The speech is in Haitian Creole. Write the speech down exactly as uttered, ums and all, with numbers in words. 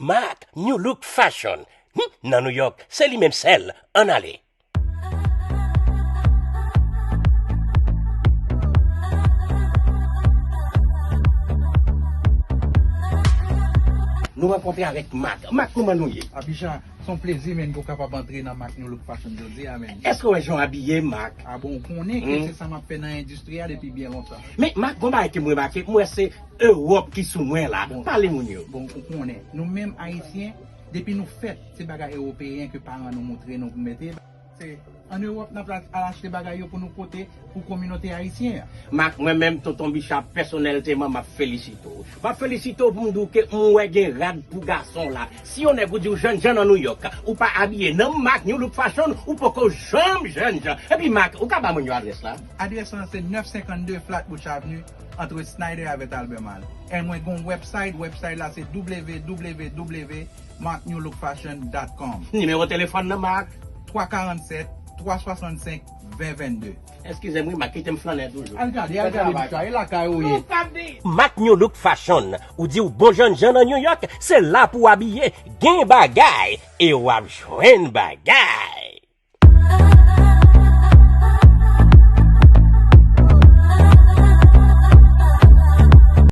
Mac New Look Fashion. Hmm, nan New York, se li menm sèl. Ann ale. Nou rankontre avèk Mac. Mac, kòman nou ye? Abicha, se yon plezi, men, pou w kapab antre nan Mac New Look Fashion jodi a, men. Èske w wè jan w abiye, Mac? A bon, ou konnen ke se sa m ap fè nan endistri a depi byen lontan. Men, Mac, gon bagay ke m remake, m wè se Ewòp ki sou mwen la. Bon. Pale moun yo. Bon, ou konnen, nou menm Ayisyen, depi nou fèt, se bagay ewopeyen ke paran nou montre nou pou mete. Se ann Ewòp n ap al achte bagay yo pou nou pote pou kominote ayisyen an. Mac, mwen menm, Tonton Bicha, pèsonèlteman, m ap felisite w. M ap felisite w pou m di w ke m wè gen rad pou gason la. Si yon nèg ou di w jènjan nan New York, ou pa abiye nan Mac New Look Fashion, ou poko janm jènjan. Epi Mac, ou ka ba moun yo adrès la? Adrès lan se nèf senkannde Flatbush Avenue, ant Snyder avèk Albert Mall. E mwen gen yon website, website la se www mark new look fashion dot com. Nimewo telefòn nan, Mac? Twa karannsèt, twa swasannsenk, ven vennde. Eskize m wi, Mac, kite m flannen toujou. Al gade, al gade, Bicha, e lakay ou ye. Mac New Look Fashion, ou di w bon jènjan nan New York, se la pou w abiye, gen bagay, e w ap jwenn bagay.